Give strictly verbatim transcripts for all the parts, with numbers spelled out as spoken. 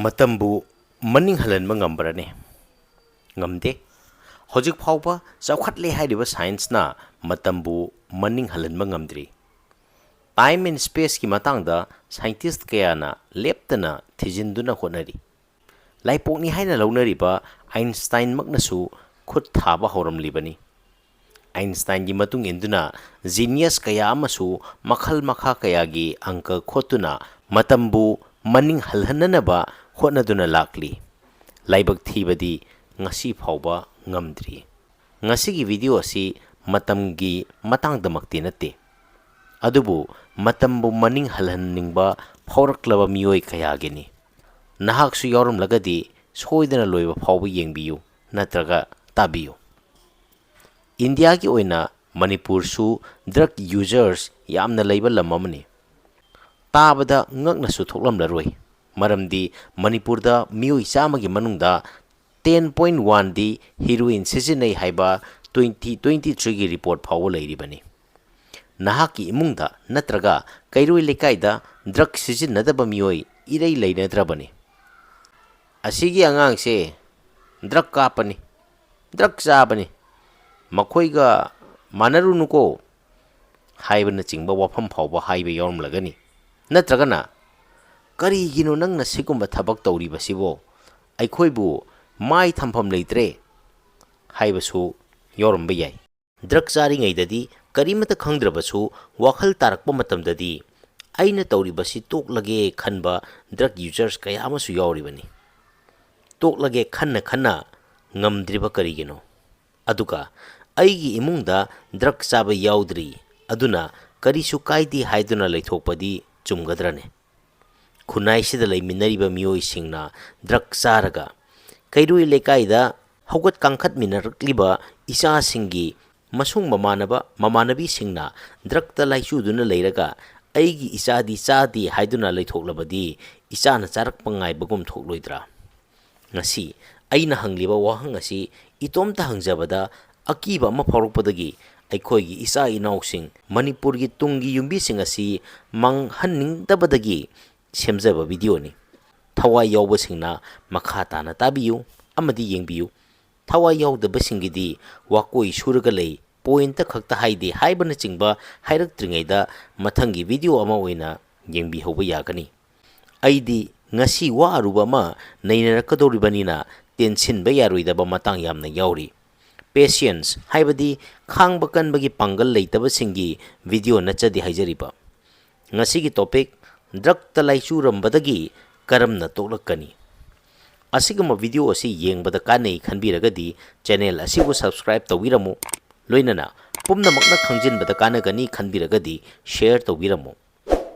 ꯃꯇꯝꯕꯨ ꯃꯅꯤꯡ ꯍꯜꯍꯟꯕ ꯉꯝꯕ꯭ꯔꯅꯦ? ꯉꯝꯗꯦ꯫ ꯍꯧꯖꯤꯛ ꯐꯥꯎꯕ ꯆꯥꯎꯈꯠꯂꯦ ꯍꯥꯏꯔꯤꯕ ꯁꯥꯏꯟꯁꯅ ꯃꯇꯝꯕꯨ ꯃꯅꯤꯡ ꯍꯜꯍꯟꯕ ꯉꯝꯗ꯭ꯔꯤ꯫ ꯇꯥꯏꯝ ꯑꯦꯟ ꯁ꯭ꯄꯦꯁꯀꯤ ꯃꯇꯥꯡꯗ ꯁꯥꯏꯟꯇꯤꯁ ꯀꯌꯥꯅ ꯂꯦꯞꯇꯅ ꯊꯤꯖꯤꯟꯗꯨꯅ ꯍꯣꯠꯅꯔꯤ꯫ ꯂꯥꯏꯄꯣꯛꯅꯤ ꯍꯥꯏꯅ ꯂꯧꯅꯔꯤꯕ ꯑꯥꯏꯟꯁꯇꯥꯏꯟꯃꯛꯅꯁꯨ ꯈꯨꯠ ꯊꯥꯕ ꯍꯧꯔꯝꯂꯤꯕꯅꯤ꯫ ꯑꯥꯏꯟꯁꯇꯥꯏꯟꯒꯤ ꯃꯇꯨꯡ ꯏꯟꯗꯨꯅ ꯖꯤꯅꯤꯌꯁ ꯀꯌꯥ ꯑꯃꯁꯨ ꯃꯈꯜ ꯃꯈꯥ ꯀꯌꯥꯒꯤ ꯑꯪꯀ ꯈꯣꯠꯇꯨꯅ ꯃꯇꯝꯕꯨ ꯃꯅꯤꯡ ꯍꯜꯍꯟꯅꯅꯕ ꯍꯣꯠꯅꯗꯨꯅ ꯂꯥꯛꯂꯤ꯫ ꯂꯥꯏꯕꯛ ꯊꯤꯕꯗꯤ ꯉꯁꯤ ꯐꯥꯎꯕ ꯉꯝꯗ꯭ꯔꯤ꯫ ꯉꯁꯤꯒꯤ ꯚꯤꯗꯤꯑꯣ ꯑꯁꯤ ꯃꯇꯝꯒꯤ ꯃꯇꯥꯡꯗꯃꯛꯇꯤ ꯅꯠꯇꯦ, ꯑꯗꯨꯕꯨ ꯃꯇꯝꯕꯨ ꯃꯅꯤꯡ ꯍꯜꯍꯟꯅꯤꯡꯕ ꯐꯥꯎꯔꯛꯂꯕ ꯃꯤꯑꯣꯏ ꯀꯌꯥꯒꯤꯅꯤ꯫ ꯅꯍꯥꯛꯁꯨ ꯌꯥꯎꯔꯝꯂꯒꯗꯤ ꯁꯣꯏꯗꯅ ꯂꯣꯏꯕ ꯐꯥꯎꯕ ꯌꯦꯡꯕꯤꯌꯨ ꯅꯠꯇ꯭ꯔꯒ ꯇꯥꯕꯤꯌꯨ꯫ ꯏꯟꯗꯤꯌꯥꯒꯤ ꯑꯣꯏꯅ ꯃꯅꯤꯄꯨꯔꯁꯨ ꯗ꯭ꯔꯒ ꯌꯨꯖꯔꯁ ꯌꯥꯝꯅ ꯂꯩꯕ ꯂꯝ ꯑꯃꯅꯤ꯫ ꯇꯥꯕꯗ ꯉꯛꯅꯁꯨ ꯊꯣꯛꯂꯝꯂꯔꯣꯏ, ꯃꯔꯝꯗꯤ ꯃꯅꯤꯄꯨꯔꯗ ꯃꯤꯑꯣꯏ ꯆꯥꯝꯃꯒꯤ ꯃꯅꯨꯡꯗ ꯇꯦꯟ ꯄꯣꯏꯟ ꯋꯥꯟꯗꯤ ꯍꯤꯔꯣꯏꯟ ꯁꯤꯖꯤꯟꯅꯩ ꯍꯥꯏꯕ ꯇ꯭ꯋꯦꯟꯇꯤ ꯇ꯭ꯋꯦꯟꯇꯤ ꯊ꯭ꯔꯤꯒꯤ ꯔꯤꯄꯣꯔꯠ ꯐꯥꯎꯕ ꯂꯩꯔꯤꯕꯅꯤ꯫ ꯅꯍꯥꯛꯀꯤ ꯏꯃꯨꯡꯗ ꯅꯠꯇ꯭ꯔꯒ ꯀꯩꯔꯣꯏ ꯂꯩꯀꯥꯏꯗ ꯗ꯭ꯔꯒ ꯁꯤꯖꯤꯟꯅꯗꯕ ꯃꯤꯑꯣꯏ ꯏꯔꯩ ꯂꯩꯅꯗ꯭ꯔꯕꯅꯤ꯫ "ꯑꯁꯤꯒꯤ ꯑꯉꯥꯡꯁꯦ ꯗ꯭ꯔꯒ ꯀꯥꯞꯄꯅꯤ, ꯗ꯭ꯔꯒ ꯆꯥꯕꯅꯤ, ꯃꯈꯣꯏꯒ ꯃꯥꯟꯅꯔꯨꯅꯨꯀꯣ" ꯍꯥꯏꯕꯅꯆꯤꯡꯕ ꯋꯥꯐꯝ ꯐꯥꯎꯕ ꯍꯥꯏꯕ ꯌꯥꯎꯔꯝꯂꯒꯅꯤ꯫ ꯅꯠꯇ꯭ꯔꯒꯅ, "ꯀꯔꯤꯒꯤꯅꯣ ꯅꯪꯅ ꯁꯤꯒꯨꯝꯕ ꯊꯕꯛ ꯇꯧꯔꯤꯕꯁꯤꯕꯣ? ꯑꯩꯈꯣꯏꯕꯨ ꯃꯥꯏ ꯊꯝꯐꯝ ꯂꯩꯇ꯭ꯔꯦ" ꯍꯥꯏꯕꯁꯨ ꯌꯥꯎꯔꯝꯕ ꯌꯥꯏ꯫ ꯗ꯭ꯔꯒ ꯆꯥꯔꯤꯉꯩꯗꯗꯤ ꯀꯔꯤꯃꯠꯇ ꯈꯪꯗ꯭ꯔꯕꯁꯨ, ꯋꯥꯈꯜ ꯇꯥꯔꯛꯄ ꯃꯇꯝꯗꯗꯤ "ꯑꯩꯅ ꯇꯧꯔꯤꯕꯁꯤ ꯇꯣꯛꯂꯒꯦ" ꯈꯟꯕ ꯗ꯭ꯔꯒ ꯌꯨꯖꯔꯁ ꯀꯌꯥ ꯑꯃꯁꯨ ꯌꯥꯎꯔꯤꯕꯅꯤ꯫ ꯇꯣꯛꯂꯒꯦ ꯈꯟꯅ ꯈꯟꯅ ꯉꯝꯗ꯭ꯔꯤꯕ ꯀꯔꯤꯒꯤꯅꯣ? ꯑꯗꯨꯒ "ꯑꯩꯒꯤ ꯏꯃꯨꯡꯗ ꯗ꯭ꯔꯒ ꯆꯥꯕ ꯌꯥꯎꯗ꯭ꯔꯤ, ꯑꯗꯨꯅ ꯀꯔꯤꯁꯨ ꯀꯥꯏꯗꯦ" ꯍꯥꯏꯗꯨꯅ ꯂꯩꯊꯣꯛꯄꯗꯤ ꯆꯨꯝꯒꯗ꯭ꯔꯅꯦ? ꯈꯨꯟꯅꯥꯏꯁꯤꯗ ꯂꯩꯃꯤꯟꯅꯔꯤꯕ ꯃꯤꯑꯣꯏꯁꯤꯡꯅ ꯗ꯭ꯔꯒ ꯆꯥꯔꯒ, ꯀꯩꯔꯣꯏ ꯂꯩꯀꯥꯏꯗ ꯍꯧꯒꯠ ꯀꯥꯡꯈꯠꯃꯤꯟꯅꯔꯛꯂꯤꯕ ꯏꯆꯥꯁꯤꯡꯒꯤ ꯃꯁꯨꯡ ꯃꯃꯥꯟꯅꯕ ꯃꯃꯥꯟꯅꯕꯤꯁꯤꯡꯅ ꯗ꯭ꯔꯒꯇ ꯂꯥꯏꯆꯨꯗꯨꯅ ꯂꯩꯔꯒ, "ꯑꯩꯒꯤ ꯏꯆꯥꯗꯤ ꯆꯥꯗꯦ" ꯍꯥꯏꯗꯨꯅ ꯂꯩꯊꯣꯛꯂꯕꯗꯤ, ꯏꯆꯥꯅ ꯆꯥꯔꯛꯄ ꯉꯥꯏꯕꯒꯨꯝ ꯊꯣꯛꯂꯣꯏꯗ꯭ꯔꯥ? ꯉꯁꯤ ꯑꯩꯅ ꯍꯪꯂꯤꯕ ꯋꯥꯍꯪ ꯑꯁꯤ ꯏꯇꯣꯝꯇ ꯍꯪꯖꯕꯗ ꯑꯀꯤꯕ ꯑꯃ ꯐꯥꯎꯔꯛꯄꯗꯒꯤ, ꯑꯩꯈꯣꯏꯒꯤ ꯏꯆꯥ ꯏꯅꯥꯎꯁꯤꯡ, ꯃꯅꯤꯄꯨꯔꯒꯤ ꯇꯨꯡꯒꯤ ꯌꯨꯝꯕꯤꯁꯤꯡ ꯑꯁꯤ ꯃꯥꯡꯍꯟꯅꯤꯡꯗꯕꯗꯒꯤ ꯁꯦꯝꯖꯕ ꯚꯤꯗꯤꯑꯣꯅꯤ꯫ ꯊꯋꯥꯏ ꯌꯥꯎꯕꯁꯤꯡꯅ ꯃꯈꯥ ꯇꯥꯅ ꯇꯥꯕꯤꯌꯨ ꯑꯃꯗꯤ ꯌꯦꯡꯕꯤꯌꯨ꯫ ꯊꯋꯥꯏ ꯌꯥꯎꯗꯕꯁꯤꯡꯒꯤꯗꯤ "ꯋꯥꯀꯣꯏ ꯁꯨꯔꯒ ꯂꯩ, ꯄꯣꯏꯟꯇ ꯈꯛꯇ ꯍꯥꯏꯗꯦ" ꯍꯥꯏꯕꯅꯆꯤꯡꯕ ꯍꯥꯏꯔꯛꯇ꯭ꯔꯤꯉꯩꯗ ꯃꯊꯪꯒꯤ ꯚꯤꯗꯤꯑꯣ ꯑꯃ ꯑꯣꯏꯅ ꯌꯦꯡꯕꯤꯍꯧꯕ ꯌꯥꯒꯅꯤ꯫ ꯑꯩꯗꯤ ꯉꯁꯤ ꯋꯥ ꯑꯔꯨꯕ ꯑꯃ ꯅꯩꯅꯔꯛꯀꯗꯧꯔꯤꯕꯅꯤꯅ ꯇꯦꯟꯁꯤꯟꯕ ꯌꯥꯔꯣꯏꯗꯕ ꯃꯇꯥꯡ ꯌꯥꯝꯅ ꯌꯥꯎꯔꯤ꯫ ꯄꯦꯁꯤꯌꯦꯟꯁ ꯍꯥꯏꯕꯗꯤ ꯈꯥꯡꯕ ꯀꯟꯕꯒꯤ ꯄꯥꯡꯒꯜ ꯂꯩꯇꯕꯁꯤꯡꯒꯤ ꯚꯤꯗꯤꯑꯣ ꯅꯠꯆꯗꯦ ꯍꯥꯏꯖꯔꯤꯕ꯫ ꯉꯁꯤꯒꯤ ꯇꯣꯄꯤꯛ, ꯗ꯭ꯔꯛꯇ ꯂꯥꯏꯆꯨꯔꯝꯕꯗꯒꯤ ꯀꯔꯝꯅ ꯇꯣꯛꯂꯛꯀꯅꯤ? ꯑꯁꯤꯒꯨꯝꯕ ꯚꯤꯗꯤꯑꯣ ꯑꯁꯤ ꯌꯦꯡꯕꯗ ꯀꯥꯟꯅꯩ ꯈꯟꯕꯤꯔꯒꯗꯤ ꯆꯦꯅꯦꯜ ꯑꯁꯤꯕꯨ ꯁꯕꯁꯀ꯭ꯔꯥꯏꯕ ꯇꯧꯕꯤꯔꯝꯃꯨ꯫ ꯂꯣꯏꯅꯅ ꯄꯨꯝꯅꯃꯛꯅ ꯈꯪꯖꯤꯟꯕꯗ ꯀꯥꯟꯅꯒꯅꯤ ꯈꯟꯕꯤꯔꯒꯗꯤ ꯁꯤꯌꯔ ꯇꯧꯕꯤꯔꯝꯃꯨ꯫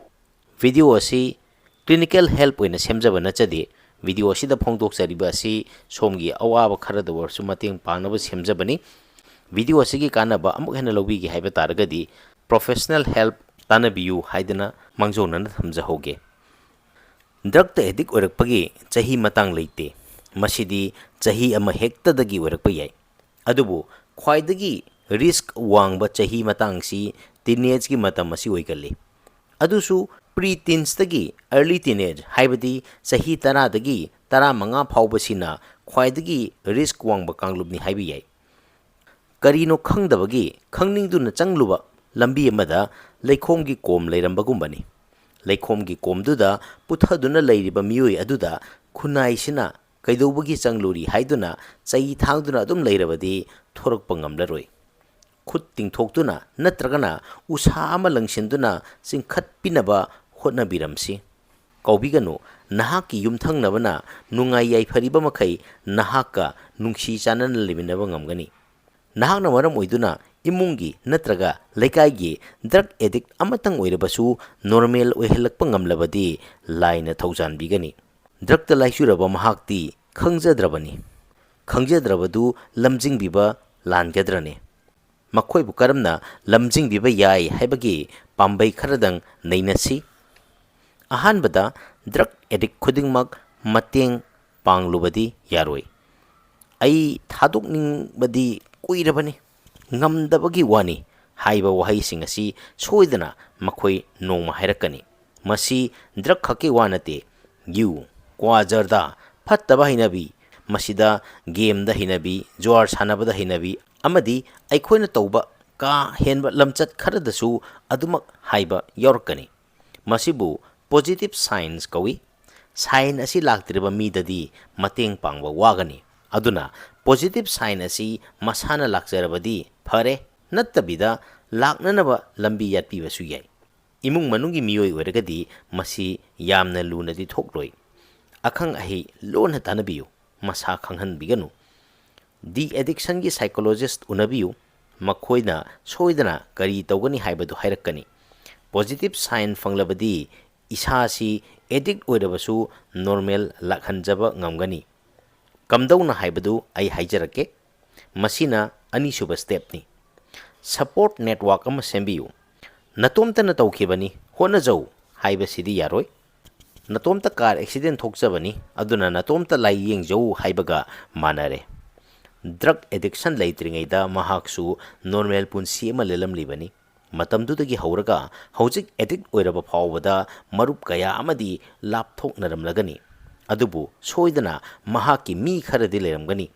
ꯚꯤꯗꯤꯑꯣ ꯑꯁꯤ ꯀ꯭ꯂꯤꯅꯤꯀꯦꯜ ꯍꯦꯜꯞ ꯑꯣꯏꯅ ꯁꯦꯝꯖꯕ ꯅꯠꯆꯗꯦ꯫ ꯚꯤꯗꯤꯑꯣ ꯑꯁꯤꯗ ꯐꯣꯡꯗꯣꯛꯆꯔꯤꯕ ꯑꯁꯤ ꯁꯣꯝꯒꯤ ꯑꯋꯥꯕ ꯈꯔꯗ ꯑꯣꯏꯔꯁꯨ ꯃꯇꯦꯡ ꯄꯥꯡꯅꯕ ꯁꯦꯝꯖꯕꯅꯤ꯫ ꯚꯤꯗꯤꯑꯣ ꯑꯁꯤꯒꯤ ꯀꯥꯟꯅꯕ ꯑꯃꯨꯛ ꯍꯦꯟꯅ ꯂꯧꯕꯤꯒꯦ ꯍꯥꯏꯕ ꯇꯥꯔꯒꯗꯤ ꯄ꯭ꯔꯣꯐꯦꯁꯅꯦꯜ ꯍꯦꯜꯞ ꯇꯥꯟꯅꯕꯤꯌꯨ ꯍꯥꯏꯗꯅ ꯃꯥꯡꯖꯧꯅꯅ ꯊꯝꯖꯍꯧꯒꯦ꯫ ꯗ꯭ꯔꯛꯇ ꯑꯦꯗꯤꯛ ꯑꯣꯏꯔꯛꯄꯒꯤ ꯆꯍꯤ ꯃꯇꯥꯡ ꯂꯩꯇꯦ꯫ ꯃꯁꯤꯗꯤ ꯆꯍꯤ ꯑꯃ ꯍꯦꯛꯇꯗꯒꯤ ꯑꯣꯏꯔꯛꯄ ꯌꯥꯏ꯫ ꯑꯗꯨꯕꯨ ꯈ꯭ꯋꯥꯏꯗꯒꯤ ꯔꯤꯁ꯭ꯛ ꯋꯥꯡꯕ ꯆꯍꯤ ꯃꯇꯥꯡꯁꯤ ꯇꯤꯟꯑꯦꯖꯀꯤ ꯃꯇꯝ ꯑꯁꯤ ꯑꯣꯏꯒꯜꯂꯤ꯫ ꯑꯗꯨꯁꯨ ꯄ꯭ꯔꯤ ꯇꯤꯟꯁꯇꯒꯤ ꯑꯔꯂꯤ ꯇꯤꯟꯑꯦꯖ, ꯍꯥꯏꯕꯗꯤ ꯆꯍꯤ ꯇꯔꯥꯗꯒꯤ ꯇꯔꯥꯃꯉꯥ ꯐꯥꯎꯕꯁꯤꯅ ꯈ꯭ꯋꯥꯏꯗꯒꯤ ꯔꯤꯁ꯭ꯛ ꯋꯥꯡꯕ ꯀꯥꯡꯂꯨꯞꯅꯤ ꯍꯥꯏꯕ ꯌꯥꯏ꯫ ꯀꯔꯤꯅꯣ ꯈꯪꯗꯕꯒꯤ ꯈꯪꯅꯤꯡꯗꯨꯅ ꯆꯪꯂꯨꯕ ꯂꯝꯕꯤ ꯑꯃꯗ ꯂꯩꯈꯣꯝꯒꯤ ꯀꯣꯝ ꯂꯩꯔꯝꯕꯒꯨꯝꯕꯅꯤ꯫ ꯂꯩꯈꯣꯝꯒꯤ ꯀꯣꯝꯗꯨꯗ ꯄꯨꯊꯗꯨꯅ ꯂꯩꯔꯤꯕ ꯃꯤꯑꯣꯏ ꯑꯗꯨꯗ ꯈꯨꯟꯅꯥꯏꯁꯤꯅ ꯀꯩꯗꯧꯕꯒꯤ ꯆꯪꯂꯨꯔꯤ ꯍꯥꯏꯗꯨꯅ ꯆꯩ ꯊꯥꯡꯗꯨꯅ ꯑꯗꯨꯝ ꯂꯩꯔꯕꯗꯤ ꯊꯣꯔꯛꯄ ꯉꯝꯂꯔꯣꯏ꯫ ꯈꯨꯠ ꯇꯤꯡꯊꯣꯛꯇꯨꯅ ꯅꯠꯇ꯭ꯔꯒꯅ ꯎꯁꯥ ꯑꯃ ꯂꯪꯁꯤꯟꯗꯨꯅ ꯆꯤꯡꯈꯠꯄꯤꯅꯕ ꯍꯣꯠꯅꯕꯤꯔꯝꯁꯤ꯫ ꯀꯥꯎꯕꯤꯒꯅꯨ, ꯅꯍꯥꯛꯀꯤ ꯌꯨꯝꯊꯪꯅꯕꯅ ꯅꯨꯡꯉꯥꯏ ꯌꯥꯏꯐꯔꯤꯕ ꯃꯈꯩ ꯅꯍꯥꯛꯀ ꯅꯨꯡꯁꯤ ꯆꯥꯟꯅꯅ ꯂꯩꯃꯤꯟꯅꯕ ꯉꯝꯒꯅꯤ꯫ ꯅꯍꯥꯛꯅ ꯃꯔꯝ ꯑꯣꯏꯗꯨꯅ ꯏꯃꯨꯡꯒꯤ ꯅꯠꯇ꯭ꯔꯒ ꯂꯩꯀꯥꯏꯒꯤ ꯗ꯭ꯔꯛ ꯑꯦꯗꯤꯛ ꯑꯃꯇꯪ ꯑꯣꯏꯔꯕꯁꯨ ꯅꯣꯔꯃꯦꯜ ꯑꯣꯏꯍꯜꯂꯛꯄ ꯉꯝꯂꯕꯗꯤ ꯂꯥꯏꯅ ꯊꯧꯖꯥꯟꯕꯤꯒꯅꯤ꯫ ꯗ꯭ꯔꯛꯇ ꯂꯥꯏꯆꯨꯔꯕ ꯃꯍꯥꯛꯇꯤ ꯈꯪꯖꯗ꯭ꯔꯕꯅꯤ꯫ ꯈꯪꯖꯗ꯭ꯔꯕꯗꯨ ꯂꯝꯖꯤꯡꯕꯤꯕ ꯂꯥꯟꯒꯗ꯭ꯔꯅꯦ? ꯃꯈꯣꯏꯕꯨ ꯀꯔꯝꯅ ꯂꯝꯖꯤꯡꯕꯤꯕ ꯌꯥꯏ ꯍꯥꯏꯕꯒꯤ ꯄꯥꯝꯕꯩ ꯈꯔꯗꯪ ꯅꯩꯅꯁꯤ꯫ ꯑꯍꯥꯟꯕꯗ, ꯗ꯭ꯔꯛ ꯑꯦꯗꯤꯛ ꯈꯨꯗꯤꯡꯃꯛ ꯃꯇꯦꯡ ꯄꯥꯡꯂꯨꯕꯗꯤ ꯌꯥꯔꯣꯏ꯫ "ꯑꯩ ꯊꯥꯗꯣꯛꯅꯤꯡꯕꯗꯤ ꯀꯨꯏꯔꯕꯅꯤ, ꯉꯝꯗꯕꯒꯤ ꯋꯥꯅꯤ" ꯍꯥꯏꯕ ꯋꯥꯍꯩꯁꯤꯡ ꯑꯁꯤ ꯁꯣꯏꯗꯅ ꯃꯈꯣꯏ ꯅꯣꯡꯃ ꯍꯥꯏꯔꯛꯀꯅꯤ꯫ ꯃꯁꯤ ꯗ꯭ꯔꯛ ꯈꯛꯀꯤ ꯋꯥ ꯅꯠꯇꯦ꯫ "ꯌꯨ, ꯀ꯭ꯋꯥ ꯖꯔꯗꯥ, ꯐꯠꯇꯕ ꯍꯩꯅꯕꯤ, ꯃꯁꯤꯗ ꯒꯦꯝꯗ ꯍꯩꯅꯕꯤ, ꯖꯨꯋꯥꯔ ꯁꯥꯟꯅꯕꯗ ꯍꯩꯅꯕꯤ, ꯑꯃꯗꯤ ꯑꯩꯈꯣꯏꯅ ꯇꯧꯕ ꯀꯥ ꯍꯦꯟꯕ ꯂꯝꯆꯠ ꯈꯔꯗꯁꯨ ꯑꯗꯨꯃꯛ ꯍꯥꯏꯕ ꯌꯥꯎꯔꯛꯀꯅꯤ꯫ ꯃꯁꯤꯕꯨ positive signs ꯀꯧꯏ꯫ Sign ꯑꯁꯤ ꯂꯥꯛꯇ꯭ꯔꯤꯕ ꯃꯤꯗꯗꯤ ꯃꯇꯦꯡ ꯄꯥꯡꯕ ꯋꯥꯒꯅꯤ꯫ ꯑꯗꯨꯅ positive sign ꯑꯁꯤ ꯃꯁꯥꯅ ꯂꯥꯛꯆꯔꯕꯗꯤ ꯐꯔꯦ, ꯅꯠꯇꯕꯤꯗ ꯂꯥꯛꯅꯅꯕ ꯂꯝꯕꯤ ꯌꯥꯠꯄꯤꯕꯁꯨ ꯌꯥꯏ꯫ ꯏꯃꯨꯡ ꯃꯅꯨꯡꯒꯤ ꯃꯤꯑꯣꯏ ꯑꯣꯏꯔꯒꯗꯤ ꯃꯁꯤ ꯌꯥꯝꯅ ꯂꯨꯅꯗꯤ ꯊꯣꯛꯂꯣꯏ꯫ ꯑꯈꯪ ꯑꯍꯩ ꯂꯣꯟꯅ ꯇꯥꯟꯅꯕꯤꯌꯨ, ꯃꯁꯥ ꯈꯪꯍꯟꯕꯤꯒꯅꯨ꯫ De-addictionꯒꯤ psychologist ꯎꯅꯕꯤꯌꯨ, ꯃꯈꯣꯏꯅ ꯁꯣꯏꯗꯅ ꯀꯔꯤ ꯇꯧꯒꯅꯤ ꯍꯥꯏꯕꯗꯨ ꯍꯥꯏꯔꯛꯀꯅꯤ꯫ Positive sign ꯐꯪꯂꯕꯗꯤ ꯏꯁꯥꯁꯤ addict ꯑꯣꯏꯔꯕꯁꯨ normal ꯂꯥꯛꯍꯟꯖꯕ ꯉꯝꯒꯅꯤ꯫ ꯀꯝꯗꯧꯅ ꯍꯥꯏꯕꯗꯨ ꯑꯩ ꯍꯥꯏꯖꯔꯛꯀꯦ꯫ ꯃꯁꯤꯅ ꯑꯅꯤꯁꯨꯕ stepꯅꯤ꯫ Support network ꯑꯃ ꯁꯦꯝꯕꯤꯌꯨ꯫ "ꯅꯇꯣꯝꯇꯅ ꯇꯧꯈꯤꯕꯅꯤ, ꯍꯣꯠꯅꯖꯧ" ꯍꯥꯏꯕꯁꯤꯗꯤ ꯌꯥꯔꯣꯏ꯫ "ꯅꯇꯣꯝꯇ car accident ꯊꯣꯛꯆꯕꯅꯤ, ꯑꯗꯨꯅ ꯅꯇꯣꯝꯇ ꯂꯥꯏꯌꯦꯡꯖꯧ" ꯍꯥꯏꯕꯒ ꯃꯥꯟꯅꯔꯦ꯫ Drug addiction ꯂꯩꯇ꯭ꯔꯤꯉꯩꯗ ꯃꯍꯥꯛꯁꯨ normal ꯄꯨꯟꯁꯤ ꯑꯃ ꯂꯦꯜꯂꯝꯂꯤꯕꯅꯤ꯫ ꯃꯇꯝꯗꯨꯗꯒꯤ ꯍꯧꯔꯒ ꯍꯧꯖꯤꯛ addict ꯑꯣꯏꯔꯕ ꯐꯥꯎꯕꯗ ꯃꯔꯨꯞ ꯀꯌꯥ ꯑꯃꯗꯤ ꯂꯥꯞꯊꯣꯛꯅꯔꯝꯂꯒꯅꯤ꯫ ꯑꯗꯨꯕꯨ ꯁꯣꯏꯗꯅ ꯃꯍꯥꯛꯀꯤ ꯃꯤ ꯈꯔꯗꯤ ꯂꯩꯔꯝꯒꯅꯤ꯫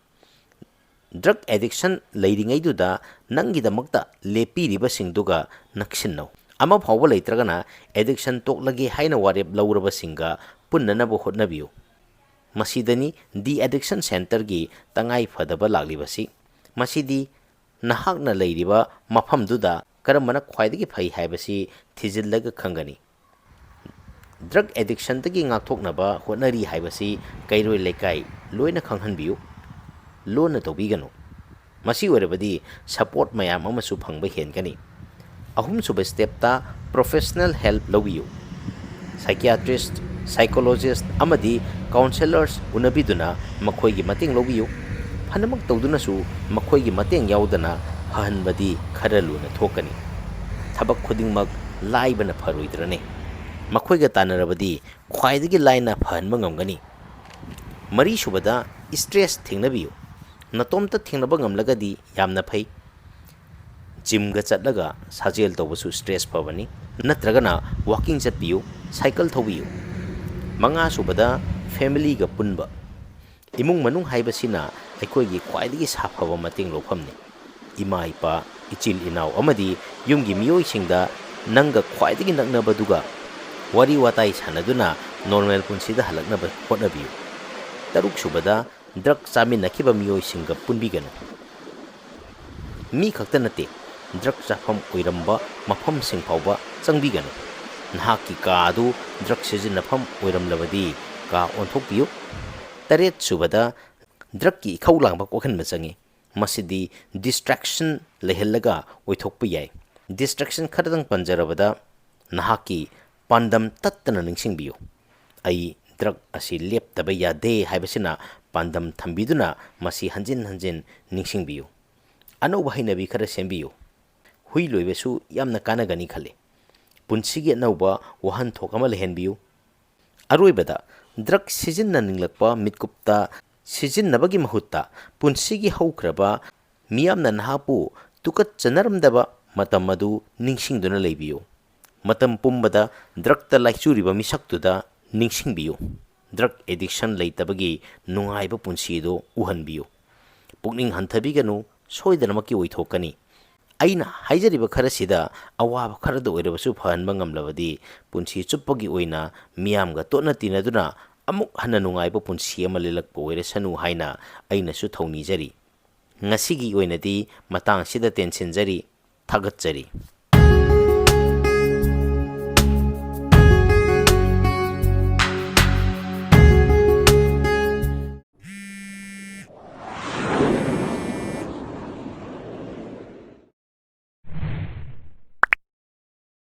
Drug addiction ꯂꯩꯔꯤꯉꯩꯗꯨꯗ ꯅꯪꯒꯤꯗꯃꯛꯇ ꯂꯦꯞꯄꯤꯔꯤꯕꯁꯤꯡꯗꯨꯒ ꯅꯛꯁꯤꯟꯅꯧ꯫ ꯑꯃ ꯐꯥꯎꯕ ꯂꯩꯇ꯭ꯔꯒꯅ addiction ꯇꯣꯛꯂꯒꯦ ꯍꯥꯏꯅ ꯋꯥꯔꯦꯞ ꯂꯧꯔꯕꯁꯤꯡꯒ ꯄꯨꯟꯅꯅꯕ ꯍꯣꯠꯅꯕꯤꯌꯨ꯫ ꯃꯁꯤꯗꯅꯤ de-addiction centreꯒꯤ ꯇꯉꯥꯏ ꯐꯗꯕ ꯂꯥꯛꯂꯤꯕꯁꯤ꯫ ꯃꯁꯤꯗꯤ ꯅꯍꯥꯛꯅ ꯂꯩꯔꯤꯕ ꯃꯐꯝꯗꯨꯗ ꯀꯔꯝꯕꯅ ꯈ꯭ꯋꯥꯏꯗꯒꯤ ꯐꯩ ꯍꯥꯏꯕꯁꯤ ꯊꯤꯖꯤꯜꯂꯒ ꯈꯪꯒꯅꯤ꯫ Drug addictionꯗꯒꯤ ꯉꯥꯛꯊꯣꯛꯅꯕ ꯍꯣꯠꯅꯔꯤ ꯍꯥꯏꯕꯁꯤ ꯀꯩꯔꯣꯏ ꯂꯩꯀꯥꯏ ꯂꯣꯏꯅ ꯈꯪꯍꯟꯕꯤꯌꯨ꯫ ꯂꯣꯟꯅ ꯇꯧꯕꯤꯒꯅꯨ꯫ ꯃꯁꯤ ꯑꯣꯏꯔꯕꯗꯤ support ꯃꯌꯥꯝ ꯑꯃꯁꯨ ꯐꯪꯕ ꯍꯦꯟꯒꯅꯤ꯫ ꯑꯍꯨꯝꯁꯨꯕ stepꯇ professional help ꯂꯧꯕꯤꯌꯨ꯫ Psychiatrist, psychologist ꯑꯃꯗꯤ counsellors ꯎꯅꯕꯤꯗꯨꯅ ꯃꯈꯣꯏꯒꯤ ꯃꯇꯦꯡ ꯂꯧꯕꯤꯌꯨ꯫ ꯐꯅꯃꯛ ꯇꯧꯗꯨꯅꯁꯨ ꯃꯈꯣꯏꯒꯤ ꯃꯇꯦꯡ ꯌꯥꯎꯗꯅ ꯐꯍꯟꯕꯗꯤ ꯈꯔ ꯂꯨꯅ ꯊꯣꯛꯀꯅꯤ꯫ ꯊꯕꯛ ꯈꯨꯗꯤꯡꯃꯛ ꯂꯥꯏꯕꯅ ꯐꯔꯣꯏꯗ꯭ꯔꯅꯦ? ꯃꯈꯣꯏꯒ ꯇꯥꯟꯅꯔꯕꯗꯤ ꯈ꯭ꯋꯥꯏꯗꯒꯤ ꯂꯥꯏꯅ ꯐꯍꯟꯕ ꯉꯝꯒꯅꯤ꯫ ꯃꯔꯤꯁꯨꯕꯗ, stress ꯊꯦꯡꯅꯕꯤꯌꯨ꯫ ꯅꯇꯣꯝꯇ ꯊꯦꯡꯅꯕ ꯉꯝꯂꯒꯗꯤ ꯌꯥꯝꯅ ꯐꯩ꯫ Gymꯒ ꯆꯠꯂꯒ ꯁꯥꯖꯦꯜ ꯇꯧꯕꯁꯨ stress ꯐꯕꯅꯤ꯫ ꯅꯠꯇ꯭ꯔꯒꯅ walking ꯆꯠꯄꯤꯌꯨ, cycle ꯊꯧꯕꯤꯌꯨ꯫ ꯃꯉꯥꯁꯨꯕꯗ, ꯐꯦꯃꯤꯂꯤꯒ ꯄꯨꯟꯕ꯫ ꯏꯃꯨꯡ ꯃꯅꯨꯡ ꯍꯥꯏꯕꯁꯤꯅ ꯑꯩꯈꯣꯏꯒꯤ ꯈ꯭ꯋꯥꯏꯗꯒꯤ ꯁꯥꯐꯕ ꯃꯇꯦꯡ ꯂꯧꯐꯝꯅꯤ꯫ ꯏꯃꯥ ꯏꯄꯥ, ꯏꯆꯤꯜ ꯏꯅꯥꯎ ꯑꯃꯗꯤ ꯌꯨꯝꯒꯤ ꯃꯤꯑꯣꯏꯁꯤꯡꯗ ꯅꯪꯒ ꯈ꯭ꯋꯥꯏꯗꯒꯤ ꯅꯛꯅꯕꯗꯨꯒ ꯋꯥꯔꯤ ꯋꯥꯇꯥꯏ ꯁꯥꯟꯅꯗꯨꯅ ꯅꯣꯔꯃꯦꯜ ꯄꯨꯟꯁꯤꯗ ꯍꯜꯂꯛꯅꯕ ꯍꯣꯠꯅꯕꯤꯌꯨ꯫ ꯇꯔꯨꯛ ꯁꯨꯕꯗ, ꯗ꯭ꯔꯒ ꯆꯥꯃꯤꯟꯅꯈꯤꯕ ꯃꯤꯑꯣꯏꯁꯤꯡꯒ ꯄꯨꯟꯕꯤꯒꯅꯨ꯫ ꯃꯤ ꯈꯛꯇ ꯅꯠꯇꯦ, ꯗ꯭ꯔꯒ ꯆꯥꯐꯝ ꯑꯣꯏꯔꯝꯕ ꯃꯐꯝꯁꯤꯡ ꯐꯥꯎꯕ ꯆꯪꯕꯤꯒꯅꯨ꯫ ꯅꯍꯥꯛꯀꯤ ꯀꯥ ꯑꯗꯨ ꯗ꯭ꯔꯒ ꯁꯤꯖꯤꯟꯅꯐꯝ ꯑꯣꯏꯔꯝꯂꯕꯗꯤ ꯀꯥ ꯑꯣꯟꯊꯣꯛꯄꯤꯌꯨ꯫ ꯇꯔꯦꯠ ꯁꯨꯕꯗ, ꯗ꯭ꯔꯒꯀꯤ ꯏꯈꯧ ꯂꯥꯡꯕ ꯀꯣꯛꯍꯟꯕ ꯆꯪꯏ꯫ ꯃꯁꯤꯗꯤ ꯗꯤꯁꯇ꯭ꯔꯦꯛꯁꯟ ꯂꯩꯍꯜꯂꯒ ꯑꯣꯏꯊꯣꯛꯄ ꯌꯥꯏ꯫ ꯗꯤꯁꯇ꯭ꯔꯦꯛꯁꯟ ꯈꯔꯗꯪ ꯄꯟꯖꯔꯕꯗ, ꯅꯍꯥꯛꯀꯤ ꯄꯥꯟꯗꯝ ꯇꯠꯇꯅ ꯅꯤꯡꯁꯤꯡꯕꯤꯌꯨ꯫ "ꯑꯩ ꯗ꯭ꯔꯒ ꯑꯁꯤ ꯂꯦꯞꯇꯕ ꯌꯥꯗꯦ" ꯍꯥꯏꯕꯁꯤꯅ ꯄꯥꯟꯗꯝ ꯊꯝꯕꯤꯗꯨꯅ ꯃꯁꯤ ꯍꯟꯖꯤꯟ ꯍꯟꯖꯤꯟ ꯅꯤꯡꯁꯤꯡꯕꯤꯌꯨ꯫ ꯑꯅꯧꯕ ꯍꯩꯅꯕꯤ ꯈꯔ ꯁꯦꯝꯕꯤꯌꯨ꯫ ꯍꯨꯏ ꯂꯣꯏꯕꯁꯨ ꯌꯥꯝꯅ ꯀꯥꯟꯅꯒꯅꯤ ꯈꯜꯂꯤ꯫ ꯄꯨꯟꯁꯤꯒꯤ ꯑꯅꯧꯕ ꯋꯥꯍꯟꯊꯣꯛ ꯑꯃ ꯂꯩꯍꯟꯕꯤꯌꯨ꯫ ꯑꯔꯣꯏꯕꯗ, ꯗ꯭ꯔꯒ ꯁꯤꯖꯤꯟꯅꯅꯤꯡꯂꯛꯄ ꯃꯤꯠꯀꯨꯞꯇ ꯁꯤꯖꯤꯟꯅꯕꯒꯤ ꯃꯍꯨꯠꯇ, ꯄꯨꯟꯁꯤꯒꯤ ꯍꯧꯈ꯭ꯔꯕ, ꯃꯤꯌꯥꯝꯅ ꯅꯍꯥꯛꯄꯨ ꯇꯨꯀꯠꯆꯅꯔꯝꯗꯕ ꯃꯇꯝ ꯑꯗꯨ ꯅꯤꯡꯁꯤꯡꯗꯨꯅ ꯂꯩꯕꯤꯌꯨ꯫ ꯃꯇꯝ ꯄꯨꯝꯕꯗ ꯗ꯭ꯔꯒꯇ ꯂꯥꯏꯆꯨꯔꯤꯕ ꯃꯤꯁꯛꯇꯨꯗ ꯅꯤꯡꯁꯤꯡꯕꯤꯌꯨ꯫ ꯗ꯭ꯔꯒ ꯑꯦꯗꯤꯛꯁꯟ ꯂꯩꯇꯕꯒꯤ ꯅꯨꯡꯉꯥꯏꯕ ꯄꯨꯟꯁꯤ ꯑꯗꯨ ꯎꯍꯟꯕꯤꯌꯨ꯫ ꯄꯨꯛꯅꯤꯡ ꯍꯟꯊꯕꯤꯒꯅꯨ, ꯁꯣꯏꯗꯅꯃꯛꯀꯤ ꯑꯣꯏꯊꯣꯛꯀꯅꯤ꯫ ꯑꯩꯅ ꯍꯥꯏꯖꯔꯤꯕ ꯈꯔꯁꯤꯗ ꯑꯋꯥꯕ ꯈꯔꯗ ꯑꯣꯏꯔꯕꯁꯨ ꯐꯍꯟꯕ ꯉꯝꯂꯕꯗꯤ, ꯄꯨꯟꯁꯤ ꯆꯨꯞꯄꯒꯤ ꯑꯣꯏꯅ ꯃꯤꯌꯥꯝꯒ ꯇꯣꯠꯅ ꯇꯤꯟꯅꯗꯨꯅ ꯑꯃꯨꯛ ꯍꯟꯅ ꯅꯨꯡꯉꯥꯏꯕ ꯄꯨꯟꯁꯤ ꯑꯃ ꯂꯦꯜꯂꯛꯄ ꯑꯣꯏꯔꯁꯅꯨ ꯍꯥꯏꯅ ꯑꯩꯅꯁꯨ ꯊꯧꯅꯤꯖꯔꯤ꯫ ꯉꯁꯤꯒꯤ ꯑꯣꯏꯅꯗꯤ ꯃꯇꯥꯡꯁꯤꯗ ꯇꯦꯟꯁꯤꯟꯖꯔꯤ꯫ ꯊꯥꯒꯠꯆꯔꯤ꯫